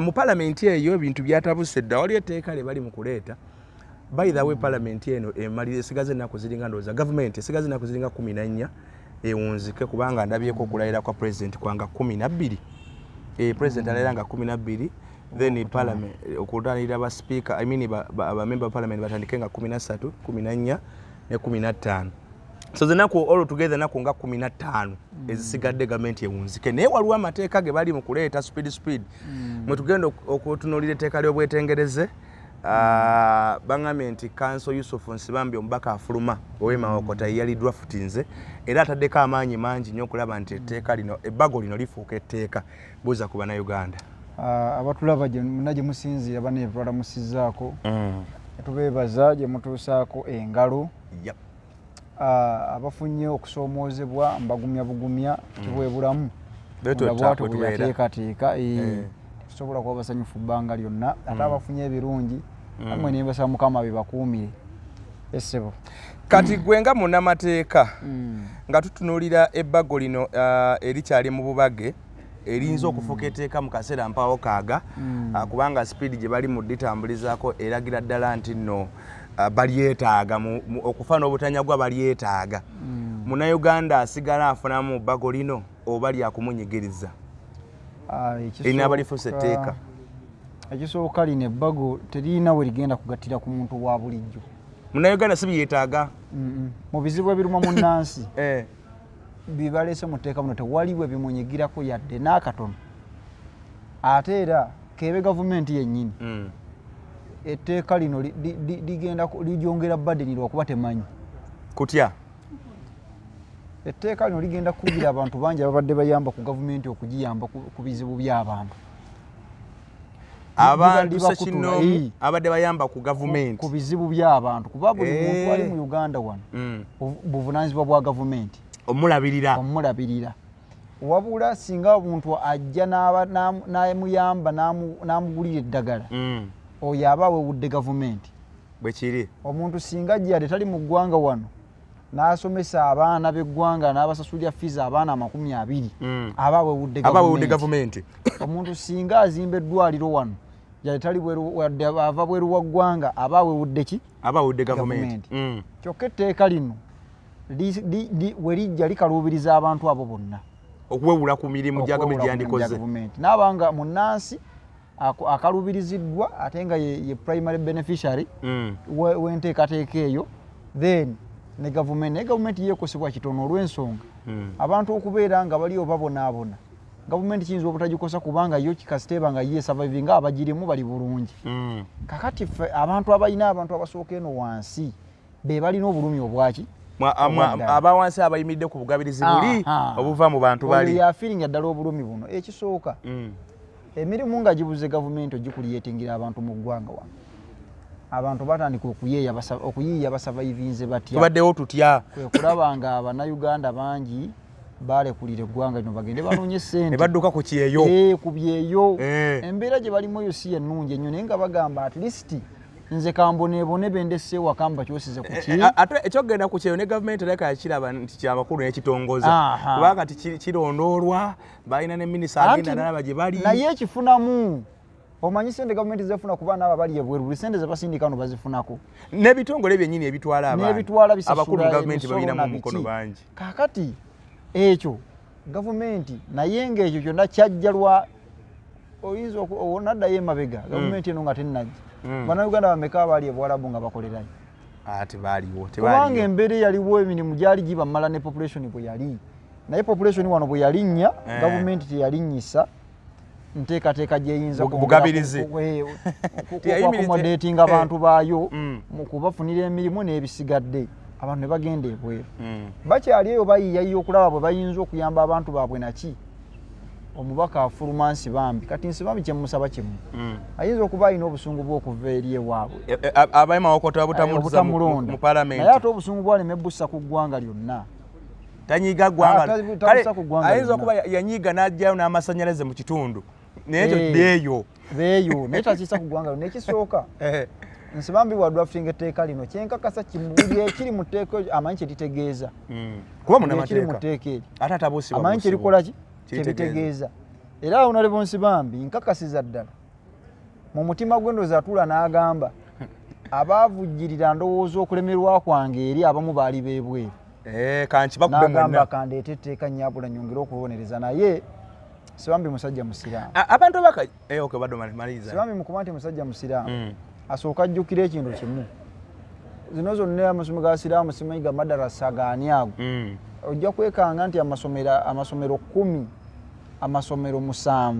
Mu palamenti eyo ebintu byatabuse dda. Waliyo etteeka lye bali mu kuleeta. By the way, palamenti eno emalira esigaza ennaku ziringa, ndowooza gavumenti esigaza ennaku ziringa 14 ewunzike, kubanga ndabyeko okulayira kwa president kwanga 12. President alayira nga 12, then parliament okutanira ba speaker, I mean ba member of parliament batandike nga 13, 14 ne 15. So zenaku all together naku nga 15 ezisigadde gavumenti ewunzike. Naye waliwo amateeka ge bali mu kuleeta speed speed. Mwe tugenda okutunuulira etteeka ly'obwetengereze. Baŋŋambye nti Counsel Yusuf Nsibambi, omubaka afuluma ow'e Mawokota, yali draftinze era ataddeko amaanyi mangi nnyo okulaba nti etteeka lino, ebbago lino lifuuka etteeka. Buuza ku Bannayuganda. Abatulaba muna gye musinziira, bane twalamusizzaako, tubeebaza gye mutuusaako engalo. Abafunye okusoomoozebwa mbagumya bugumya kibwebulamu. Bwatyo bwe yateekateeka, tusobola kuba basanyufu bbanga lyonna. Ate abafunye ebirungi, amwe nembasaba Mukama bibakuumire, essebo. Kati gwe nga munnamateeka, nga tutunuulira ebbago lino erikyali mu bubage, erinza okufuuka etteeka mu kaseera mpaawo kaaga, kubanga speed gye bali mu ditambulizaako eragira ddala nti nno balyetaaga okufa n'obutanyagwa balyetaaga. Munnayuganda asigala afunamu bbago lino oba lyakumunyigiriza erinaaba lifuuse etteeka? Ekisooka, lino ebbago teririna we ligenda kugattira ku muntu wa bulijjo. Munnayuganda si byetaaga. Mu bizibu ebiruma munnansi bibaleese mu tteeka muno tewali bwe bimunyigirako yadde n'akatono. Ate era kebe gavumenti yennyini, etteeka lino ligenda ligyongera burden lwakuba temanyi. Kutya? Etteeka lino ligenda kukugira abantu bangi ababadde bayamba ku gavumenti okugiyamba ku bizibu by'abantu. Abantu sekinoomu abadde bayamba ku gavumenti ku bizibu by'abantu, kuba buli muntu ali mu Uganda wano buvunanyizibwa bwa gavumenti omulabirira. Omulabirira. Wabula singa omuntu ajja n'amuyamba, n'amugulira eddagala, oyo aba awewudde gavumenti. Bwekiri. Omuntu singa ajja yadde tali mu ggwanga wano n'asomesa abaana b'eggwanga n'abasasulira fees abaana 20, aba awewudde aba awewudde gavumenti. Omuntu singa azimba eddwaliro wano yadde tali bweru, wadde ava bweru wa ggwanga, aba awewudde ki? Aba awewudde gavumenti. Kyokka etteeka lino we lijja likaluubiriza abantu abo bonna okuwewula ku mirimu gya gavumenti gyandikoze. Naabanga munnansi akaluubiriziddwa ate nga ye primary beneficiary w'enteekateeka eyo, then ne gavumenti, naye gavumenti yeekosebwa kitono olw'ensonga abantu okubeera nga bali obabonaabona, gavumenti kiyinza obutagikosa kubanga yo kikasiteeba nga ye surviving, abagirimu bali bulungi. Kakati ffe abantu abalina abantu abasooka eno wansi be balina obulumi obwaki. Abawansi abayimiridde ku bugabirizi buli obuva mu bantu bali. Yafiiringa ddala obulumi buno. Ekisooka, emirimu nga gibuze, gavumenti ogikuliyetingira abantu mu ggwanga wano, abantu batandika okuyiiya, basurvivinze batya? Tubaddewo tutya? Kwe kulaba nga Abannayuganda bangi balekulira eggwanga lino bagende banoonye sente. Ne badduka ku kyeyo. Ku byeyo. Embeera gye balimu eyo si ennungi ennyo, naye nga bagamba, "At least nze kamboneebone bendese ewaka mbakyosize ku ki." Ate ekyokugenda ku kyeyo ne gavumenti ereka yakiraba nti kyamakulu n'ekitongoza, kubanga kati kirondoolwa, balina ne minisita agenda nalaba gye bali. Naye ekifunamu, omanyi sente gavumenti zefuna ku baana abo abali ebweru, buli sente zebasindiika no bazifunako. N'ebitongole byennyini ebitwala abaana, n'ebitwala abakulu mu bisasula gavumenti emisolo babirinamu na omukono biki. bangi. Kaakati ekyo gavumenti, naye ng'ekyo kyonna kyajja lwa oyinza onaddayo emabega, gavumenti eno nga tennajja, Bannayuganda bameka abaali ebuwalabu nga bakolerayo? Ate baaliwo? Kubanga Tebaaliyo. Embeera eyaliwo, emirimu gyali gibamala ne population bwe yali. Naye population wano bwe yalinnya, gavumenti teyalinnyisa nteekateeka gyeyinza Bugabirizi. Accommodating abantu baayo mu kubafunira emirimu n'ebisigadde, abantu ne bagenda ebweru. Bakyali eyo bayiiyayiya okulaba bwe bayinza okuyamba abantu baabwe. Naki omubaka afuluma Nsibambi, kati Nsibambi kyemusaba kimu, ayinza okuba alina obusungu bw'okuva eri ewaabwe. Abaimawokota butamutuza obutamulonda mu palamenti. Naye ate obusungu bwaleme bussa ku ggwanga lyonna. Tanyiiga ggwanga. Ah, Kale, tabussa ku ggwanga ayinza lyonna. okuba yanyiiga n'aggyayo n'amasannyalaze mu kitundu, naye ekyo beeyo. Beeyo, naye takiisa ku ggwanga lyonna. Ekisooka, Nsibambi wa drafting etteeka lino, kyenkakasa kimu, buli ekiri mu tteeka eryo amanyi kyeritegeeza. Kuba Buli ekiri mu munamateeka tteeka eryo ate atabuusibwa amanyi buusibwa. Kyerikola ki? Kiritegeeza. Kyebitegeeza. Era Honorable Nsibambi nkakasiza ddala. Mu mutima gwe ndowooza atuula n'agamba, abaavujjirira ndowooza okulemerwa kwange eri abamu baali b'ebweru. Eh, kankibakube N'agamba mwenna. kandeete etteeka nyabula nyongere okubonereza. Naye Sibambi musajja musiraamu. Abantu abaka okay, bado maliriza. Sibambi mukuba nti musajja musiraamu, asooka ajjukira ekintu kimu. Zino zonna amasomero ga siraamu, simanyi ga madarasa gaani ago, ojja kwekanga nti amasomero 10, amasomero 7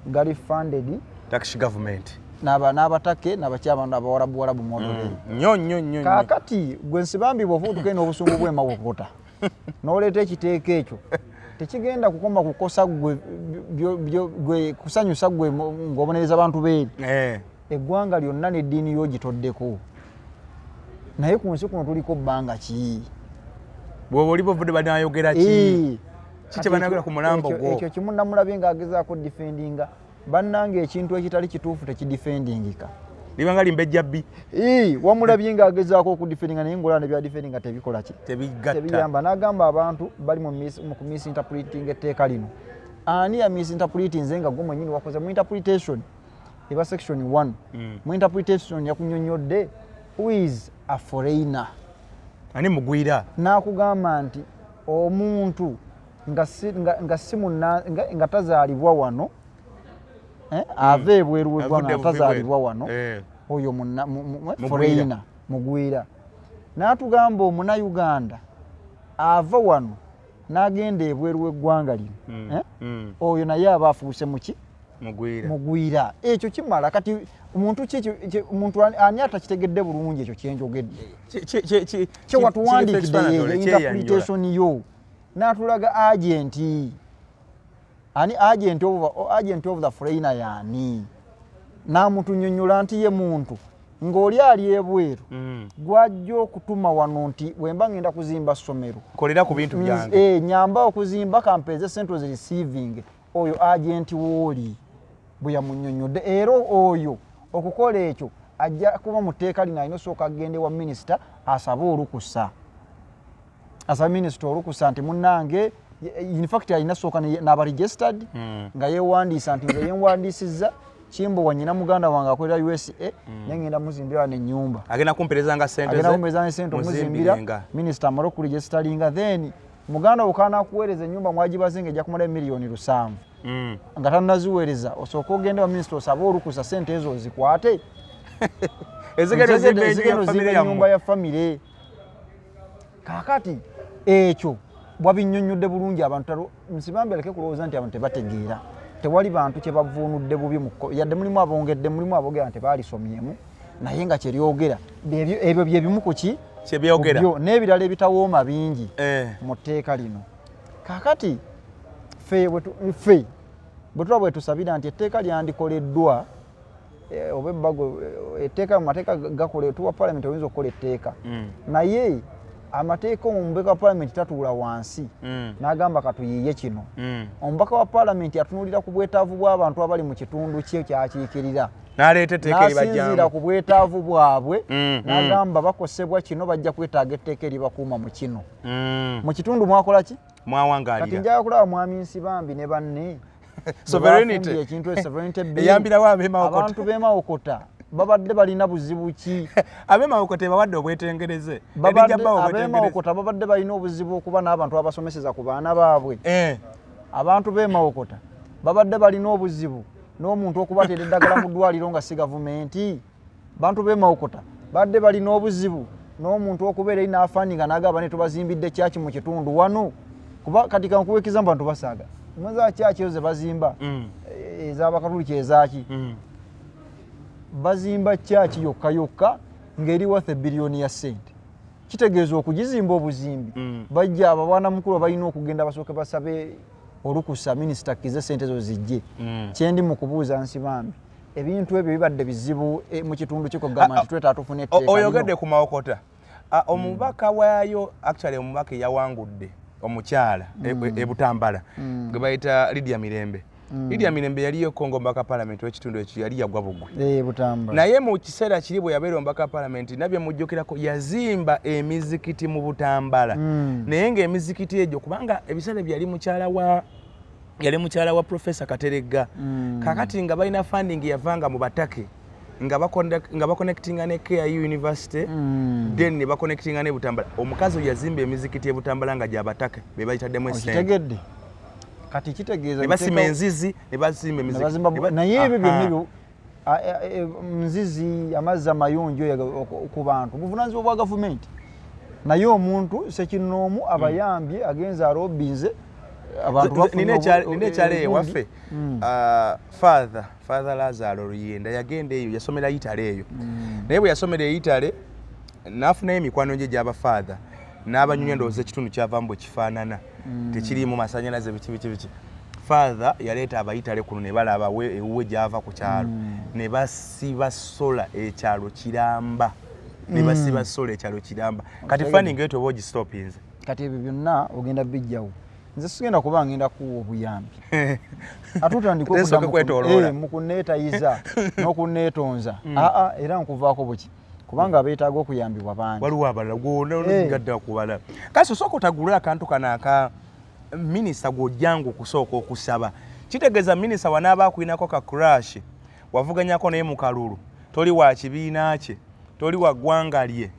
gali funded Turkish government. N'abatake n'abakyaba abawarabuwarabu model. Nnyo nnyo nnyo nnyo. Kaakati gwe Nsibambi bw'ofuutuka n'obusungu bw'emawokota n'oleeta ekiteeka ekyo, tekigenda kukoma kukosa gwe gwe kusanyusa gwe ng'obonereza abantu beeri, eggwanga lyonna n'eddiini y'ogitoddeko. Naye ku nsi kuno tuliko bbanga ki? Bw'oba oli bovudde banayogera ki? Ki kye banayogera ku mulambo gwo? Ekyo kimu namulabye ng'agezaako defendinga. Bannange, ekintu ekitali kituufu tekidefendingika. Libanga limbejja bbi. Wamulabye ng'agezaako okudefendinga, naye ng'olaba ne byadefendinga tebikola ki? Tebigatta. Tebiyamba. N'agamba abantu bali mu kumisinterpreting etteeka lino. Ani ya misinterpretinze nga gwe mwennyini wakoze mu interpretation eba section 1? Mu interpretation yakunyonyodde who is a foreigner. Ani mugwira? N'akugamba nti omuntu nga si nga tazaalibwa wano, ava ebweru w'eggwanga, Avudde nga tazaalibwa wano, oyo Mugwira. foreigner, mugwira. N'atugamba omunayuganda ava wano n'agenda ebweru w'eggwanga lino, oyo naye aba afuuse muki? Mugwira. Mugwira. Ekyo kimala. Kati omuntu omuntu ani atakitegedde bulungi ekyo kyenjogedde? Kyewatuwandiikidde Explanatory, kyeyanjula. interpretation yo n'atulaga agent ani, agent of the foreigner yaani, n'amutunyonnyola nti ye muntu ng'oli ali ebweru gwajja okutuma wano nti bwemba ngenda kuzimba ssomero, Kolera ku bintu byange. Nyamba okuzimba, kampeeze sente receiving. Oyo agent wooli bwe yamunyonnyodde. Era oyo okukola ekyo ajja kuba mu tteeka lino alina osooka agende wa minisita asabe olukusa, asabe minisita olukusa nti munnange, in fact alina sooka n'aba registered nga yeewandiisa nti nze yenwandiisizza Kimbowa, nyina muganda wange akolera USA, naye ngenda muzimbira wano ennyumba. Agenda kumperezanga sente Agenda ze, kumpereza sente omuzimbira. muzimbirenga. Minisita amale okuregisteringa, then muganda wo kanakuweereza ennyumba mwagibaze nga ejja kumala 700,000,000, nga tannaziweereza osooka ogende wa minisita osabe olukusa sente ezo ozikwate. Ezigenda ozimba enju ya Ezigenda ozimba famire ennyumba yammwe. ya famire. Kaakati ekyo bwabinnyonnyodde bulungi abantu. Nsibambi aleke kulowooza nti abantu tebategeera. Tewali bantu kye bavuunudde bubi yadde mulimu abongedde, mulimu aboogera nti baalisomyemu, naye nga kyeryogera ebyo bye bimu ku ki Kyebyogera. Ku byo, n'ebirala ebitawooma bingi mu tteeka lino. Kaakati ffe bwe tuba bwe tusabira nti etteeka lyandikoleddwa, oba ebbago, etteeka mu mateeka gakole tuwa palamenti oyinza okukola etteeka, naye amateeka omubaka wa palamenti tatuula wansi n'agamba katuyiiye kino. Omubaka wa palamenti atunuulira ku bwetaavu bw'abantu abali mu kitundu kye kyakiikirira, N'aleeta etteeka n'asinziira eribajjamu. ku bwetaavu bwabwe, n'agamba bakosebwa kino, bajja kwetaaga etteeka eribakuuma mu kino. Mu kitundu mwakola ki? Kati Mwawangaalira. Njagala kulaba mwami Nsibambi ne banne Sovereignty. bwe bafumbye ekintu ekyo, sovereignty bill. Eyambirawo ab'e Mawokota. Abantu b'e Mawokota babadde balina buzibu ki? Ab'e Mawokota ebawadde obwetengereze. Erijja bbawa obwetengereze. Ab'e Mawokota babadde balina obuzibu okuba n'abantu abasomeseza ku baana baabwe? Abantu b'e Mawokota babadde balina obuzibu n'omuntu okubateera eddagala mu ddwaliro nga si gavumenti? Bantu b'e Mawokota badde balina obuzibu n'omuntu okubeera eri n'afandinga n'agamba ne tubazimbidde kyaki mu kitundu wano? Kuba kati kankuwekiza mu bantu basaaga muza kyaki ezo ze bazimba, ez'abakatuliki ezaaki, bazimba kyaki yokka yokka ng'eri worth ebbiliyoni ya ssente. Kitegeeza okugizimba obuzimbi, bajja ababaana mukulu balina okugenda basooke basabe olukusa, minisita akkirize sente ezo zijje. Kyendi mu kubuuza Nsibambi, ebintu ebyo bibadde bizibu mu kitundu kikogamba nti twetaaga tufune etteeka Oyogedde lino. ku Mawokota. Omubaka waayo, actually omubaka eyawangudde omukyala e Butambala gwe bayita Lydia Mirembe. Lydia Mirembe yaliyo Kongo omubaka parliament w'ekitundu ekyo, yali yagwa bugwe. Butambala. Naye mu kiseera kiri bwe yabeera omubaka parliament, nabye mujjukirako yazimba emizikiti mu Butambala, naye ng'emizikiti egyo, kubanga ebiseera bye yali mukyala wa Yali mukyala wa Professor Kateregga. Kakati nga balina funding yavanga mu Batake, nga baconnectinga ne KIU University, then ne baconnectinga ne Butambala. Omukazi oyo yazimba emizikiti e Butambala nga gyabatake be bayitaddemu esente. Okitegedde? Kati kitegeeza Ne basima enzizi, ne basimba ne emizikiti. Naye ebyo byonna ebyo nzizi, amazzi amayonjo ku bantu buvunanyizibwa bwa gavumenti. Naye omuntu sekinnoomu abayambye, agenze alobinze abantu bafunye Nina ekyalo eyo ewaffe. Father Lazaro Luyenda yagenda eyo, yasomera Italy eyo. Naye bwe yasomera e Italy n'afunayo emikwano gye gy'abafaather, n'abanyumya ndowooza ekitundu kyavaamu bwe kifaanana, tekiriimu masanyalaze, biki biki biki. Father yaleeta abayitale kuno ne balaba ewuwe gyava ku kyalo, ne basiba solar ekyalo kiramba, ne basiba solar ekyalo kiramba. Kati Okitegedde? Funding eyo toba ogistopinze. Kati ebyo byonna ogenda bijjawo. Nze sigenda kuba ngenda kuwa obuyambi, ate otandike Ate okudda nsooke kwetooloola. Mu kunneetayiza n'okunneetonza. Aa, era nkuvaako buki, kubanga abeetaaga okuyambibwa bangi. Waliwo abalala. Eh. Gadda ku balala. Kasi osooka otagulule akantu kano aka minisita gw'ojjanga okusooka okusaba. Kitegeeza minisita wanaaba akulinako ka crush, wavuganyako naye mu kalulu, toli wa kibiina kye, toli wa ggwanga lye,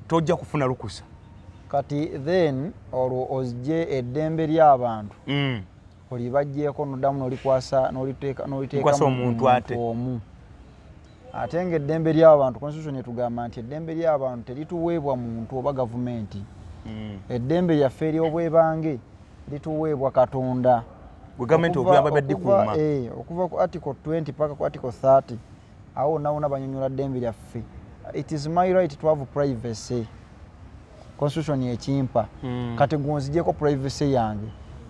tojja kufuna lukusa. Kati then olwo ozgye eddembe ly'abantu olibajjeeko, noddamu nolikwasa, noliteeka Nkwasa mu omuntu ate. omu. Ate nga eddembe ly'abantu, constitution etugamba nti eddembe ly'abantu terituweebwa muntu oba gavumenti. Eddembe lyaffe ery'obwebange lituweebwa Katonda. Gwe gavumenti okuyamba byaddikuuma. Okuva ku article 20 paka ku article 30, awo wonna wonna banyonyola ddembe lyaffe. It is my right to have privacy, constitution ekimpa. Kati gunzigyeko privacy yange,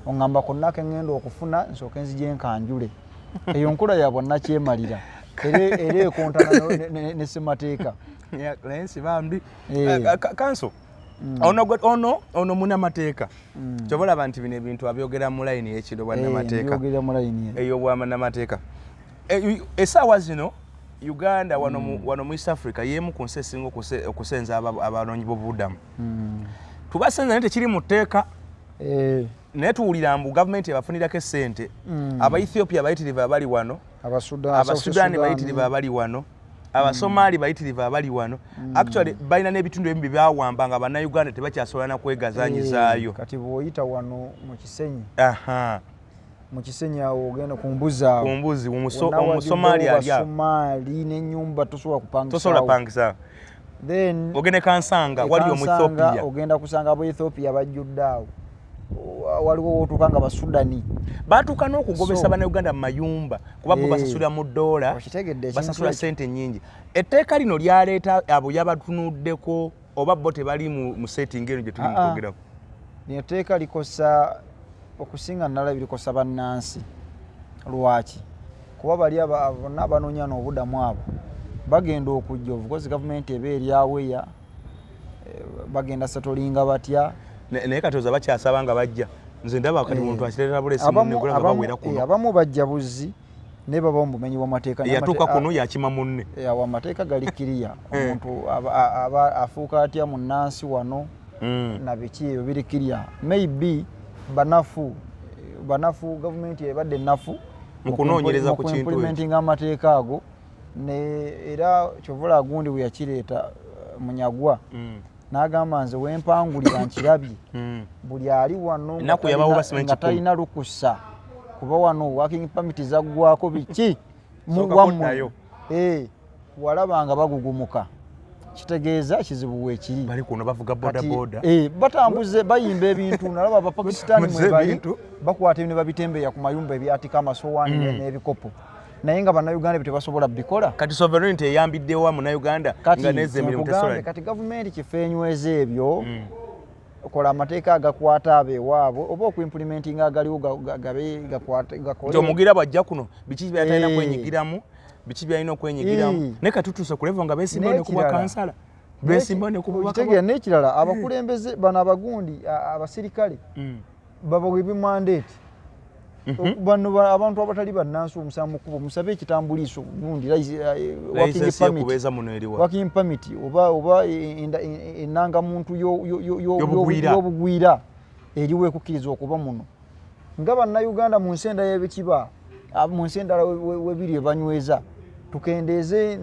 oŋŋamba konna keŋŋenda okufuna nsooke nzije nkanjule. Eyo nkula ya bwannakyemalira, era ekontana ne ssemateeka. Naye nsi bambi. Eh. Kanso ono munamateeka, kyova olaba nti bino ebintu abyogera mu layini y'ekiro bwannamateeka. Mbyogerera mu layini eyo. Ey'obwannamateeka. Essaawa zino Uganda wano wano mu East Africa y'emu ku nsi esinga okusenza abanoonyi b'obubudamu. Tubasenza naye tekiri mu tteeka. Naye tuwulira mbu gavumenti ebafunirako essente. Abaethiopia bayitirivu abali wano, Abasudaani bayitirivu abali wano, Abasomaali bayitirivu abali wano. Actually balina n'ebitundu ebimu byebawamba nga Bannayuganda tebakyasobola na kwegazanyizaayo. Kati bw'oyita wano mu Kisenyi, mu Kisenyi awo ogenda ku mbuzi awo, Ku mbuzi, wonna Omusomaali wajjuddewo ali awo. Basomaali n'ennyumba tosobola kupangisaawo. Tosobola pangisa. Then ogende Kansanga, wali e Kansanga, Omuethiopia. Ogenda kusanga Abaethiopia bajjudde awo. Waliwo wotuuka nga Basudani. Batuuka n'okugobesa Bannayuganda mu mayumba kuba bo basasulira mu ddoola, Okitegedde ekintu basasula ekyo? sente nnyingi. Etteeka lino lyaleeta abo yabatunuddeko oba bo tebali mu setting eno gye tuli Ah, ah. mukwogerako? Lino etteeka likosa okusinga nnala birikosa bannansi. Lwaki? Kuba bali bonna abanoonya n'obudamu abo bagenda okujja, of course gavumenti eba eryaweya, bagenda setolinga batya? Naye kati oza bakyasaba nga bajja. Nze ndaba kati muntu akireetera bulesi munne nga bawera kuno. Abamu bajja buzzi, naye baba mu bumenyi bw'amateeka. Yatuuka kuno yakima munne. Awo amateeka gali kiriya. Omuntu aba afuuka atya munnansi wano na biki, ebyo biri kiriya. Maybe banafu, gavumenti ebadde ennafu Mu kunoonyereza ku kintu ekyo. Implementing amateeka ago. Ne era kyovula gundi bwe yakireeta, Munyagwa, n'agamba nze wempangulira nkirabye, buli ali wano nga Ennaku yabawo basimanyi nga 100. talina lukusa kuba wano, working permit zaggwako, biki Sooka wammwe. kuddayo. Walaba nga bagugumuka, kitegeeza kizibu weekiri. Bali kuno bavuga boda boda. Batambuze, bayimba ebintu. Nalaba Abapakisitaani Batambuze mwebali ebintu. bakwata ebintu babitembeya ku mayumba, ebyatika amasowaani n'ebikopo, naye nga Bannayuganda ebyo tebasobola bikola. Kati sovereignty eyambiddewa Munnayuganda Kati nga neza emirimu kyenkugambe, tesobola? Kati gavumenti kifo enyweza ebyo, kola amateeka agakwata abo ewaabwe oba okuimplementinga agaliwo gabe gakole. Nti omugira bwajja kuno biki byatalina kwenyigiramu, biki byalina okwenyigiramu. Naye kati tutuuse ku level nga besimbawo ne kubwa N'ekirala. kansala, besimbawo ne ku bubaka. Okitegeera? N'ekirala, abakulembeze bano abagundi, abasirikale babawa ebimandate. Bano abantu abatali bannansi, omusaba mu kkubo, musabe ekitambuliiso gundi working License permit. y'okubeeza muno eriwa? Working permit oba ennangamuntu Y'obugwira. y'obugwira eriwo ekukkiriza okuba muno. Nga Bannayuganda mu nsi endala ebikiba, mu nsi endala webiri ebanyweza, tukendeeze.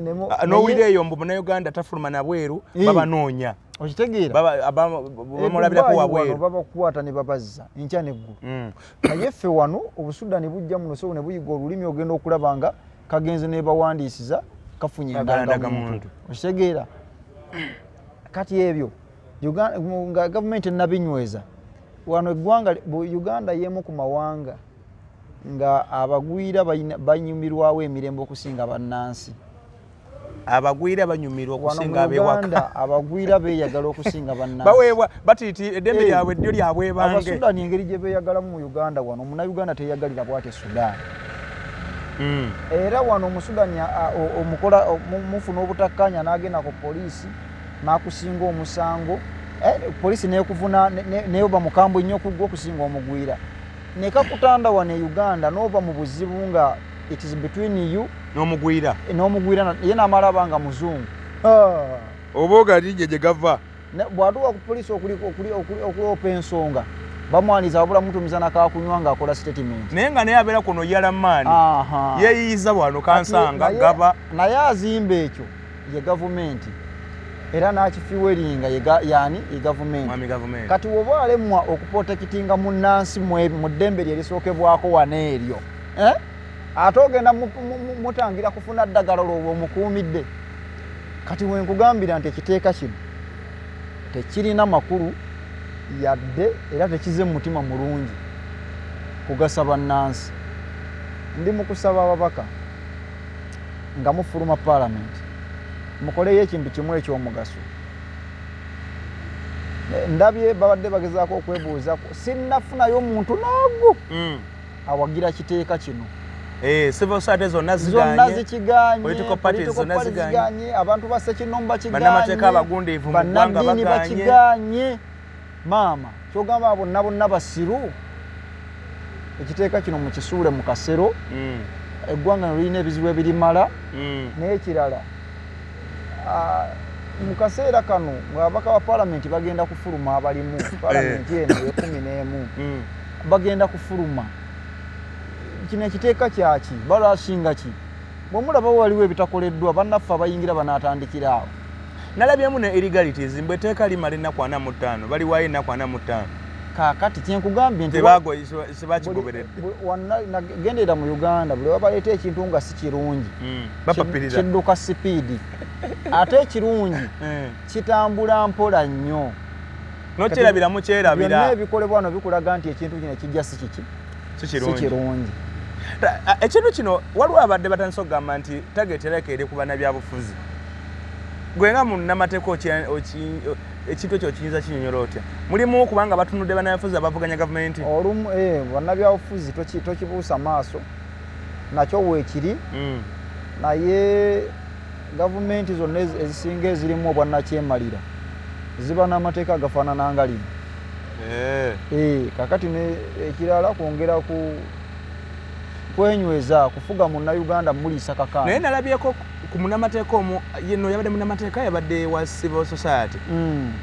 N'owulira eyo mbu Munnayuganda tafuluma nabweru, babanoonya. Okitegeera? Bamulabirako wabweru. Babakwata ne babazza enkya neggulu. Naye ffe wano Obusudani bujja muno so ne buyiga olulimi, ogenda okulaba nga kagenze nebawandiisiza, kafunye endangamuntu. Okitegeera? Kati ebyo nga gavumenti enabinyweza wano eggwanga Uganda yemu ku mawanga nga abagwira banyumirwawo emirembe okusinga bannansi. Abagwira banyumirwa okusinga abewaka. Abagwira beeyagala okusinga bannansi. Baweebwa batiti eddembe lyabwe ddyo lyabwebange. Abasudani engeri gye beeyagalamu mu Uganda wano, Omunnayuganda teyagalira bw'ati e Sudan. Era wano Omusudani omukola mufuna obutakkaanya n'agenda ku poliisi n'akusinga omusango, poliisi nekuvuna neyoba mukambwe nnyo okugwa okusinga omugwira, nekakutanda. Wano e Uganda n'ova mu buzibu nga it is between you n'omugwira. N'omugwira ye n'amala aba nga muzungu. Oba ogalinye gye gava. Bw'atuuka ku poliisi okuloopa ensonga, bamwaniriza, wabula mutumiza nakakunywa ng'akola statement. Naye nga naye abeera kuno yalamaani, yeeyiyiza wano kansanga gaba. Naye azimba ekyo ye gavumenti, era n'akifuelinga yani ye gavumenti. Kati woba alemwa okuprotectinga munnansi mu ddembe lye erisookebwako wano eryo, eh? Ate ogenda mutangira kufuna ddagala lwoba omukuumidde. Kati wenkugambira nti ekiteeka kino tekirina makulu yadde, era tekize mu mutima mulungi kugasa bannansi. Ndi mu kusaba ababaka nga mufuluma paalamenti, mukoleyo ekintu kimu ekyomugaso. Ndabye babadde bagezaako okwebuuza, sinnafunayo omuntu naagu awagira kiteeka kino. Civil society zonna zonna ziganye. Zikiganye. Political parties zonna ziganye. Ziganye, abantu ba ssekinnoomu bannamateeka bakiganye, abagundiivu mu ggwanga bannaddiini baganye. Bakiganye. Maama, kyogamba bonna bonna basiru? Ekiteeka kino mukisuule mu kasero. Eggwanga no lirina ebizibu ebirimala. N'ekirala, mu kaseera kano ng'ababaka ba paalamenti bagenda kufuluma, abalimu paalamenti eno 11 bagenda kufuluma, kino ekiteeka kyaki balasinga ki? Bwemulaba waliwo ebitakoleddwa, bannaffe abayingira banaatandikira awo. Nalabyemu ne illegalities, mbwe etteeka limala ennaku 45, baliwaayo ennaku 45. Kaakati kyenkugambye nti Tebakigoberedde. Genderera mu Uganda, buli wabaleeta ekintu nga si kirungi, Bapapirira. kidduka speed, ate ekirungi kitambula mpola nnyo. Nokyerabira, mukyerabira. Byonna ebikolebwa wano bikulaga nti ekintu kino ekijja si kiki? Si Si kirungi. kirungi. Ekintu kino waliwo abadde batandise okugamba nti target ereka eri ku bannabyabufuzi. Gwe nga munnamateeka, ekintu ekyo okiyinza kinyonyola otya? Mulimu kubanga batunudde bannabyabufuzi abavuganya gavumenti? Olumu bannabyabufuzi tokibuusa maaso, nakyo weekiri. Naye gavumenti zonna ezisinga ezirimu obwannakyemalira ziba n'amateeka agafaanana nga lino. Kakati ekirala kwongera ku kwenyweza kufuga Munnayuganda, muliisa Naye kakaani. nalabyeko ku munnamateeka omu yeno, yabadde munnamateeka, yabadde wa civil society,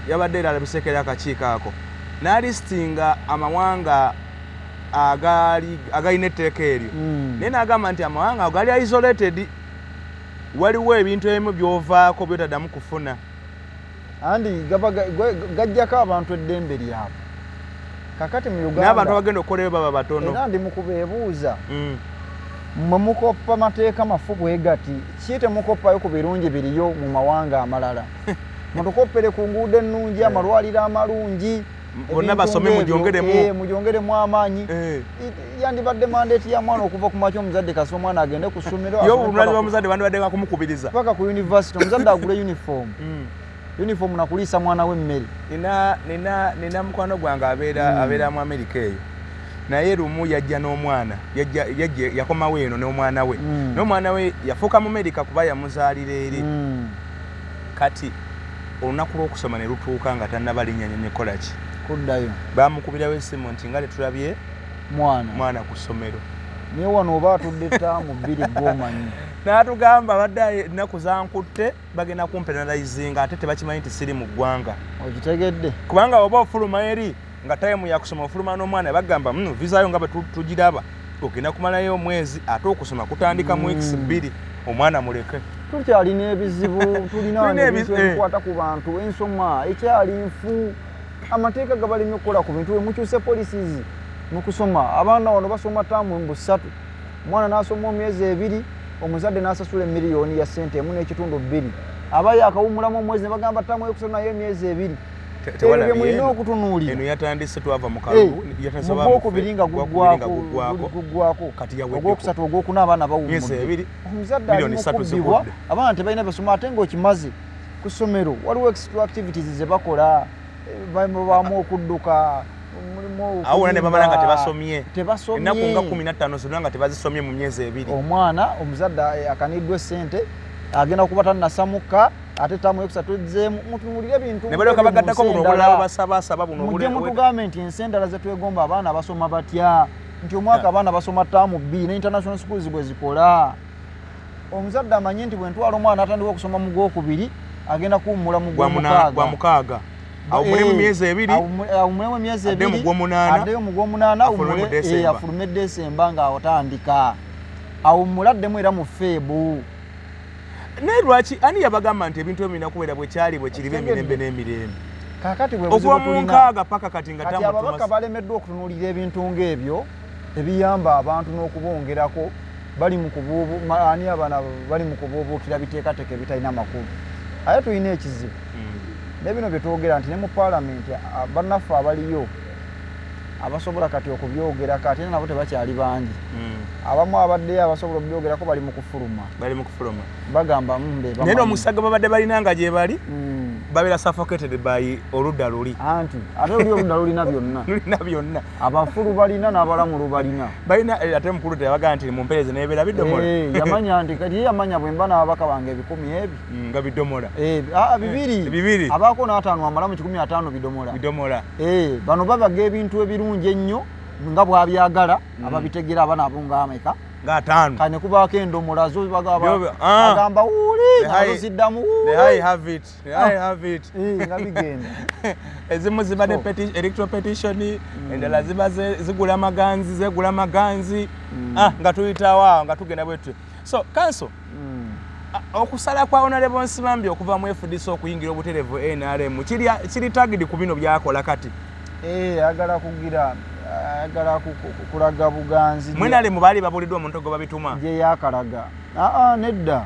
yabadde era alabiseeko era akakiiko ako, n'alistinga amawanga agalina etteeka eryo. Naye n'agamba nti amawanga ago gali isolated, waliwo ebintu ebimu by'ovaako byotaddamu kufuna. Andi gaba gajjako abantu eddembe lyabwe. Kakati mu N'abantu Uganda abagenda okukolayo baba batono. Era ndi mu kubeebuuza, mmwe mukoppa mateeka mafu bwe gati, ki temukoppayo ku birungi biriyo mu mawanga amalala? Mutukoppere ku nguudo ennungi, amalwaliro amalungi, Bonna ebintu basome, ng'ebyo, mugyongeremu. Mugyongeremu amaanyi. Yandibadde mandate ya mwana okuva ku makya, omuzadde kasi omwana agende ku ssomero, Ye asome obulwazi bw'omuzadde bandibadde nga kumukubiriza. Paka ku university, omuzadde agule uniform, uniform nakuliisa mwana we emmere. Nina mukwano gwange abeera abeera mu Amerika eyo, naye lumu yajja n'omwana, yajja yakomawo eno n'omwana we. N'omwana we yafuuka mu Amerika kuba yamuzaalira eri. Kati olunaku lw'okusoma ne lutuuka nga tannaba linnya nnyonyi kukola ki? Kuddayo. Bamukubirawo essimu nti nga tetulabye mwana. Mwana ku ssomero. Naye wano oba atudde ttaamu 2 gwomanyi. N'atugamba abadde ennaku zankutte, bagenda kumpenalizinga, ate tebakimanyi nti siri mu ggwanga. Okitegedde? Kubanga oba ofuluma eri Nga time yakusoma ofuluma n'omwana, bagamba, "Visa yo nga bwe tugiraba ogenda kumalayo omwezi, ate okusoma kutandika mu weeks 2, omwana muleke." Tukyalina ebizibu, tulina Tulina ebintu ebikwata ku bantu. Ensoma ekyali nfu, amateeka gabalemye okukola ku bintu. Mukyuse policies mu kusoma. Abaana wano basoma taamu mbu 3, omwana n'asoma omyezi 2, omuzadde n'asasula emiliyoni ya sente 1.2, aba yakawumulamu omwezi, ne bagamba taamu eyokusoma nayo emyezi 2. Ebyo Tewalabye bye mulina eno. okutunuulira. Eno yatandise, twava mu kalulu, yatandise Mu oba mu gwokubiri nga gwokubiri nga guggwako. guggwako. Guggwako. Kati yaweddeko. Ogwokusatu, ogwokuna, abaana Myezi bawummudde. 2, Omuzadde ali miliyoni mu 3 kubbibwa. zigudde. Abaana tebalina basoma, ate ng'okimaze ku ssomero waliwo extra activities ze bakola. Bamu okudduka, mulimu Awo wonna ne bamala nga okuyimba. tebasomye. Tebasomye. Ennaku nga 15 zonna nga tebazisomye mu myezi 2. Omwana, omuzadde akaniddwa esente, agenda kuba tannasamuka, ate taamu yokusatu ezzeemu. Mutunuulire ebintu Ne balyoka ebiri mu bagattako nsi buno endala. obulala basabaasaba buno. Mujje mutugambe nti ensi endala zetwegomba abaana basoma batya, nti omwaka abaana basoma taamu 2, ne international schools bwe zikola. Omuzadde amanye nti bwe ntwala omwana atandika okusoma mu gwokubiri, agenda kuwummula mu Gwa gwomukaaga. Gwa mukaaga, awummulemu myezi 2. Awummulemu emyezi Adde mu 2. gw'omunaana, Addeyo mu gwomunaana. afulume mu December. Afulume Desemba nga otandika, awummule addemu era mu Feb. Naye lwaki, ani yabagamba nti ebintu ebyo birina kubeera bwe kyali bwe kiriba Okitegedde? emirembe n'emirembe? Kakati bwe buzibu Okuva mu tulina. 60 paka kati nga Kati tamu ababaka balemeddwa okutunuulira ebintu ng'ebyo ebiyamba abantu n'okubongerako. Bali mu kubuubu ani, abaana bali mu kubuubuukira biteekateeka ebitalina makulu. Aye tulina ekizibu ne bino bye twogera nti ne mu paalamenti bannaffe abaliyo abasobola kati okubyogerako, ate nabo tebakyali bangi. Abamu abaddeyo abasobola okubyogerako bali mu kufuluma. Bali mu kufuluma. Bagamba, be Naye bamanyi." n'omukisa gwe babadde balina nga gye bali, babeera suffocated by oludda luli. Anti ate luli oludda lulina byonna. Lulina byonna. Abafu lubalina n'abalamu lubalina. Balina ate mukulu teyabagaa nti mumpeereze nebeera bidomola. Yamanya nti kati ye yamanya bwe mba n'ababaka bange 1000 ebi Nga bidomola. 200. 200. Abaako n'ataano amalamu 150 bidomola. Bidomola. Bano babaga ebintu ebirungi ennyo nga bw'abyagala, ababitegera abana abo ng'ameka? Nga 5. Kale ne kubaako endomola zo bagamba, Ah. agamba wuuli, The nazo ziddamu The wuuli. high have it, the high have it. Nga bigenda. Ezimu ziba ne electoral petition, endala ziba zigula maganzi, zegula maganzi. Nga tuyitawo awo nga tugenda bwe tutyo. So counsel, okusala kwa Honorable Nsibambi okuva mu FDC okuyingira obutereevu NRM kiri tagged ku bino byakola kati. Ayagala kugira, ayagala kulaga buganzi Mu NRM baali babuliddwa omuntu gwe babituma. gye yakalaga. Aa, nedda,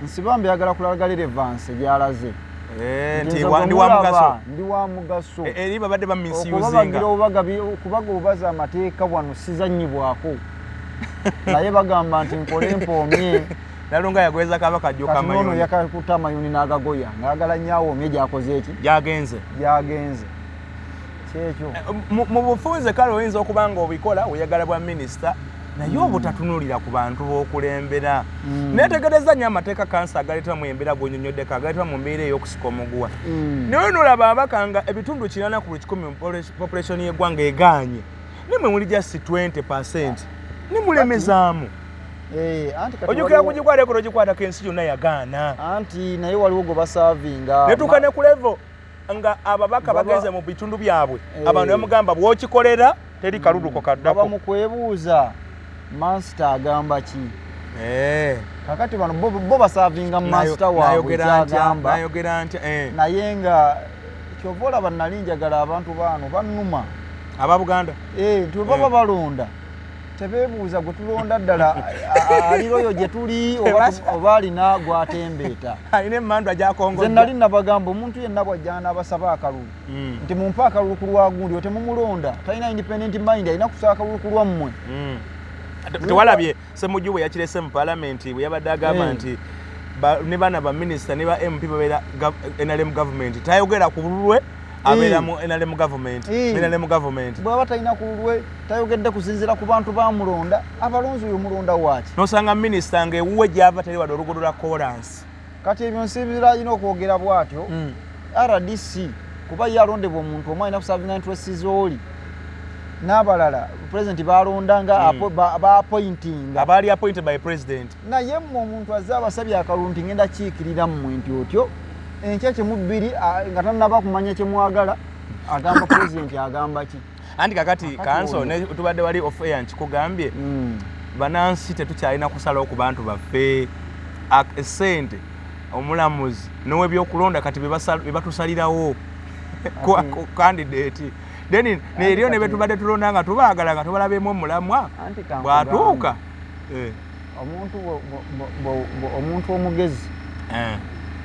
Nsibambi ayagala kulaga relevance gyalaze. Eh, Nti nti nze ndi gwe wa mulaba, mugaso. Ndi wa mugaso. Eri babadde bamisusinga. Okubabagira okubaga obubaza amateeka wano sizannyibwako, naye bagamba nti nkole mpoomye. Nalunga yagweza kabaka jjuka Kati noono amayuni. yakakuta amayuni n'agagoya ng'agala nnyo awoomye gyakoze eki? Gyagenze. Gyagenze kyekyo. Mu bufunze kale oyinza okuba nga obikola oyagala bwa minisita, naye obutatunuulira ku bantu b'okulembera. Neetegereza nnyo amateeka counsel agaleetebwa mu embeera gw'onyonnyoddeko, agaleetebwa mu mbeera ey'okusika omuguwa. Naye nolaba ababaka nga ebitundu 80 ku buli 100 mu population y'eggwanga egaanye, naye mwe muli just 20% ne mulemezaamu. Anti kati Ojjukira kugikwata ekola ogikwatako ensi yonna yagaana. Anti naye waliwo gwe basaavinga. Netuuka ne ku level nga ababaka bagenze mu bitundu byabwe, abantu bamugamba bw'okikolera teri kaluluko Baba kaddako. mu kwebuuza mansita agamba ki. Kakati bano bo basaavinga mansita waabwe Nayogera ntya? kyagamba. Nayogera ntya? Naye nga kyova olaba nali njagala abantu baano bannuma. Aba Buganda. Nti bwe baba balonda tebeebuuza gwe tulonda ddala alira oyo gye tuli oba alina gwatembeeta. Alina emmandwa Nze gyakongojja. nali nabagamba omuntu yenna bw'ajja n'abasaba akalulu nti mumpe akalulu ku lwa gundi, temumulonda, talina independent mind, alina kusaba akalulu ku lwammwe. Tewalabye Semujju bwe yakirese mu palamenti bwe yabadde agamba nti ne baana ba minisita ne ba MP babeera NRM government, tayogera ku lulwe, abeera mu NRM government. NRM government. Bw'aba talina ku lulwe, tayogedde kusinziira ku bantu bamulonda, abalonzi oyo mulonda waaki? Nosanga minisita ng'ewuwe gyava teri wadde oluguudo lwa kolansi. Kati ebyo nsiibira alina okwogera bw'atyo RDC, kuba ye alondebwa omuntu omu alina kusavinga interest z'oli n'abalala pulezidenti balonda nga baappointinga. Abaali appointed by president. Naye mmwe omuntu azze abasabye akalulu nti ngenda kiikirira mmwe, nti otyo enkya kimu bbiri nga tannaba kumanya kyemwagala. Agamba pulezidenti agamba ki? Anti kakati kanso tubadde wali off air nkikugambye, banansi tetukyalina kusalawo ku bantu baffe. Esente, omulamuzi n'owebyokulonda kati be batusalirawo ku candidate. Then neryo ne betubadde tulonda nga tubaagala nga tubalabemu omulamwa, bwatuuka Omuntu omugezi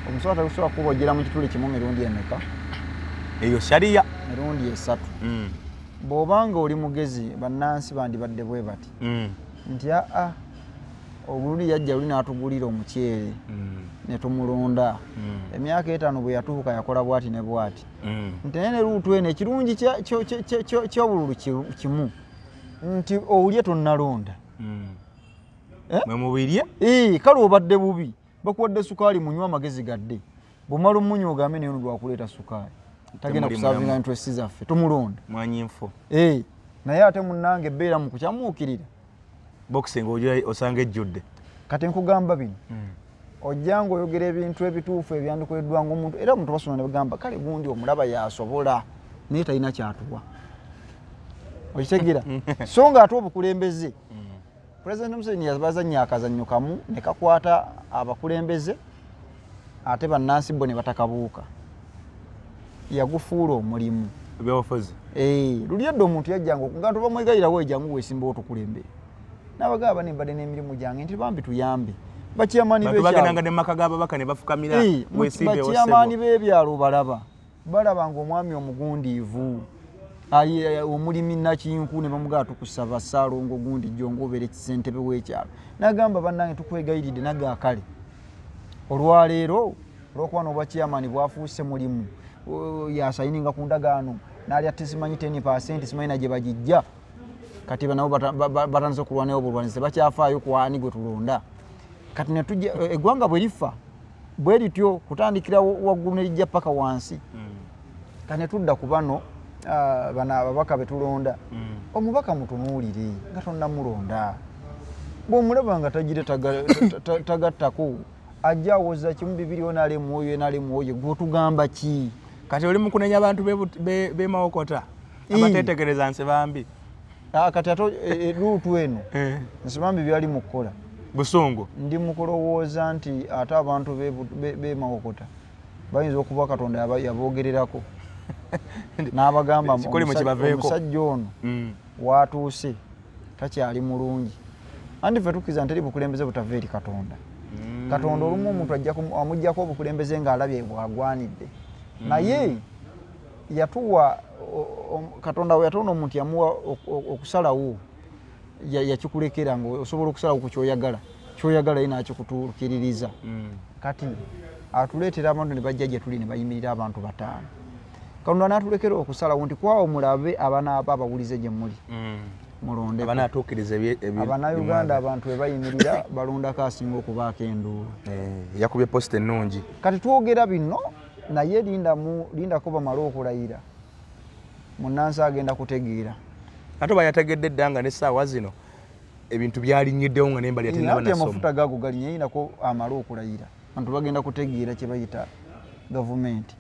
omusobola takusobola kubojjera mu kituli kimu mirundi emeka? Eyo shariya. Mirundi 3. Bw'obanga oli mugezi, bannansi bandibadde bwe bati nti aa, oluli yajja luli n'atugulira omuceere ne tumulonda, emyaka 5 bwe yatuuka yakola bwati ne bwati, nti naye ne luutu eno ekirungi ky'obululu kimu nti owulye tonnalonda. Mwe mubirye? Kale obadde bubi, bakuwadde sukaali, munywa amagezi gadde, bw'omala omunywa ogambe naye ono lwakuleeta sukaali tagenda kusavinga interest zaffe, tumulonda. Mwanyinfo. Naye ate munnange ebbeera mu kukyamuukirira. Boxing osanga ejjudde. Kati nkugamba bino, ojja ng'oyogera ebintu ebituufu ebyandikoleddwa ng'omuntu, era omuntu basoma ne bagamba kale gundi omulaba yasobola naye talina kyatuwa, okitegeera? So nga ate obukulembeze, Pulezidenti Museveni yabazannya akazannyo kamu ne kakwata abakulembeze, ate bannansi bo ne batakabuuka, yagufuula omulimu. Ebyobufuzi. Luli edda omuntu yajjanga nga ntu bamwegayirawo, ejangu weesimbawo tukulembere, n'abagamba bane mbadde n'emirimu gyange nti bambi tuyambe bakyamani. Bagendanga ne maka g'ababaka ne bafukamira. Bakyamani b'ebyalo balaba balaba nga omwami omugundiivu omulimi nakinku ne bamugaa tukusaba Ssaalongo gundi jjo ng'obeera ekisentebe w'ekyalo, n'agamba bannange tukwegayiridde naga kale olwaleero olwokuba n'obwakyamani bwafuuse mulimu, yasayininga ku ndagaano n'alya tesimanyi 10%, simanyi na gye bagijja. Kati nabo batandise okulwanayo obulwanizi, tebakyafaayo kwani gwe tulonda. Kati netujja eggwanga bwe lifa bwe lityo kutandikira waggulu ne lijja paka wansi. Kati netudda ku bano bano ababaka betulonda. Omubaka mutunuulire nga tonnamulonda, bw'omulaba nga tagira tagattako, ajja awoza kimu bibiri onalemu oyo enalemu oyo, gwotugamba ki? Kati oli mukunenya abantu b'e Mawokota abatetegereza Nsibambi. Kati ate luutu eno Nsibambi byali mu kukola busungu. Ndi mu kulowooza nti ate abantu b'e Mawokota bayinza okuba Katonda yaboogererako n'abagamba omusajja ono watuuse takyali mulungi. Anti ffe tukkiriza nti eri bukulembeze butava eri Katonda. Katonda olumu omuntu amugjako obukulembeze ng'alabye bwagwanidde, naye yatuwa Katonda we yatonda omuntu yamuwa okusalawo, yakikulekera nga osobola okusalawo ku kyoyagala, kyoyagala ye nakikutuukiririza. Kati atuleetera abantu ne bajja gye tuli ne bayimirira abantu bataano, Katonda n'atulekera okusalawo nti kwawo mulabe abanaaba abawulize gye muli mulonde. Abannayuganda abantu we bayimirira balondako asinga okubaako enduulu. Yakubye post ennungi. Kati twogera bino naye lindako bamale okulayira, munnansi agenda kutegeera. Ate oba yategedde dda nga n'essaawa zino ebintu byalinyiddewo nga nembali. Ate amafuta gago galinye yinako amale okulayira, bantu bagenda kutegeera kye bayita gavumenti.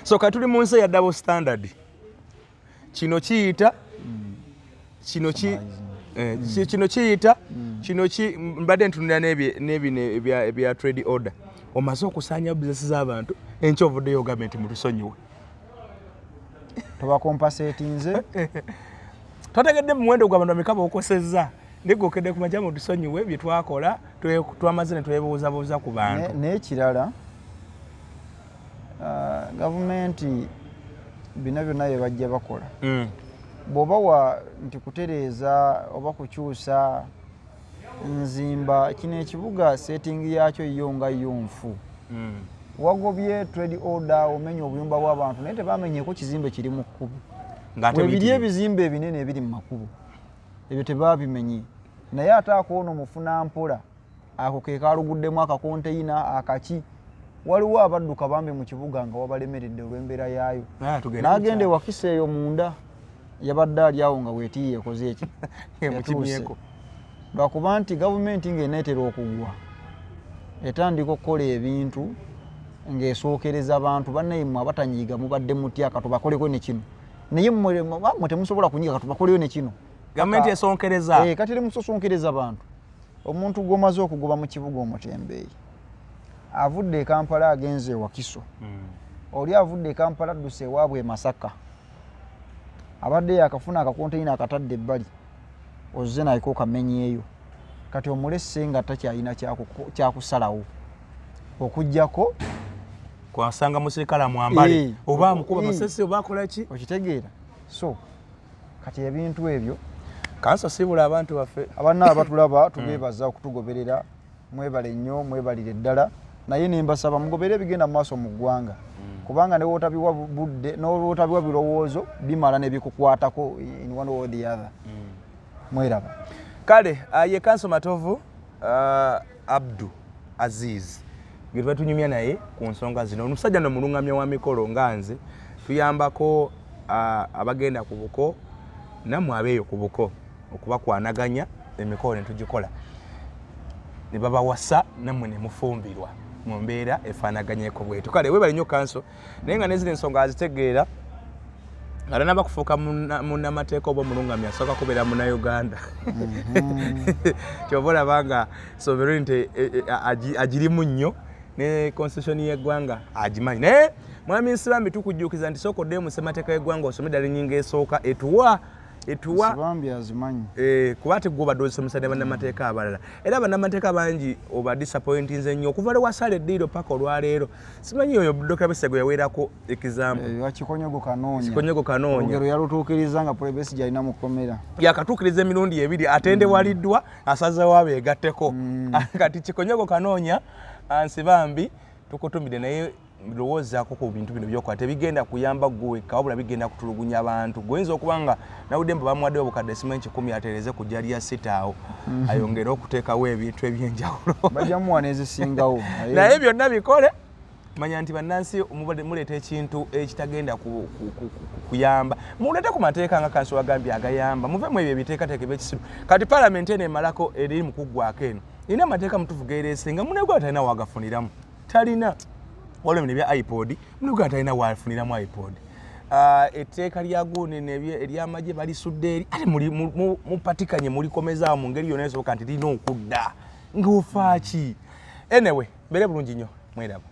So kati tuli mu nsi eya double standard. Kino kiyita kino ki kino kiyita kino ki mbadde ntunulira n'ebino ebya trade order. Omaze okusaanya bizinesi z'abantu, enkya ovuddeyo ogambye nti mutusonyiwe. Tobacompensatinze. Totegedde muwendo gw'abantu bameka b'okosezza, naye gokedde ku makya mutusonyiwe bye twakola, twamaze ne twebuuzabuuza ku bantu. N'ekirala, gavumenti bino byonna bye bajja bakola, bw'oba wa nti kutereeza oba kukyusa nzimba kino ekibuga, setting yakyo yo nga yo nfu. Wagobye trade order, omenya obuyumba bw'abantu, naye tebamenyeko kizimbe kiri mu kkubo. Ng'ate webiri biyitirivu. Ebizimbe ebinene ebiri mu makubo ebyo tebabimenye, naye ate akoono mufuna mpola ako ke kaluguddemu akakonteyina akaki. Waliwo abadduka bambi mu kibuga nga wabalemeredde olw'embeera yaayo. Tugende n'agenda mu ewakisa eyo munda, yabadde ali awo nga weetiiye ekoze eki kyalo. Emukimyeko. Lwakuba nti gavumenti ng'eneetera okugwa etandika okukola ebintu. Ng'esookereza abantu bannaye, mmwe abatanyiiga mubadde mutya? Katubakoleko ne kino. Naye mmwe temusobola kunyiiga, katubakoleyo ne kino. Gavumenti esonkereza. Eh, kati eri musosonkereza bantu. Omuntu gw'omaze okugoba mu kibuga omutembeeyi avudde e Kampala agenze e Wakiso, oli avudde e Kampala adduse ewaabwe e Masaka, abadde yakafuna akakonteyina akatadde ebbali, ozze nayeko okamenyeeyo. Kati omulesse nga takyalina kyakusalawo okugjako kwasanga musirikale amwambale oba amukuba masasi oba akola ki. Okitegeera? So kati ebintu ebyo Kanso, siibula abantu baffe. Abanna abatulaba, tubeebaza okutugoberera. Mwebale nnyo, mwebalire ddala. Naye nembasaba mugobere ebigenda mu maaso mu ggwanga, kubanga newootabiwa budde, newootabiwa birowoozo bimala nebikukwatako in one or the other. Mweraba. Kale ye Kanso Matovu Abdu Aziz ge tuba tunyumya naye ku nsonga zino. Omusajja no mulungamya wa mikolo nga nze, tuyambako abagenda ku buko nammwe abeeyo ku buko okubakwanaganya emikolo ne tugikola ne babawasa nammwe ne mufumbirwa mu mbeera efaanaganyeko bwetu. Kale webale nnyo Kanso, naye nga nezino ensonga azitegeera nga tanaba kufuuka munnamateeka oba omulungamya, asooka kubeera Munnayuganda. Kyova olaba nga sovereignty agirimu nnyo ne constitution y'eggwanga agimanyi. Naye mwami Nsibambi, tukujjukiza nti sooka oddeyo mu ssemateeka y'eggwanga, osome ddala ennyingo esooka etuwa Nsibambi azimanyi. Eh, kuba ate gwe obadde ozisomesa ne bannamateeka abalala, era bannamateeka bangi oba disappointinze nnyo okuva lwe wasala eddiiro paka olwaleero. Simanyi oyo Dr. Besigye yaweerako example. Eh, kikonyogo kanoonya. Kikonyogo kanoonya. Olugero yalutuukiriza nga Besigye alina mu kkomera. Yakatuukiriza emirundi ebiri, atendewaliddwa, asazeewo abeegatteko. Kati kikonyogo kanoonya. Nsibambi, tukutumidde, naye lowoozaako ku bintu bino byokola. Tebigenda kuyamba ggwe wekka, wabula bigenda kutulugunya abantu. Gweoyinza okuba nga nawudde mbu bamuwadde obukadde simanyi 100 ateereze ku jja lya sita awo, ayongere okuteekawo ebintu ebyenjawulo. Bajja muwa n'ezisingawo. Naye byonna bikole, manya nti bannansi muleeta ekintu ekitagenda kuyamba. Muleete ku mateeka nga kanso wagambye agayamba, muve mu ebyo ebiteekateeka ebyekisiru. Kati palamenti eno emalako eri mu kuggwako eno erina amateeka mutuufu geereese nga munnayuganda talina wagafuniramu, talina. Waliwo bino ebya iPod, munnayuganda talina wafuniramu iPod. Etteeka lya gundi eryamagye balisudde eri, ate mupatikanye mulikomezaawo mu ngeri yonna esoboka nti lirina okudda ng'ofaaki. Anyway, mbeere bulungi nnyo, mweraba.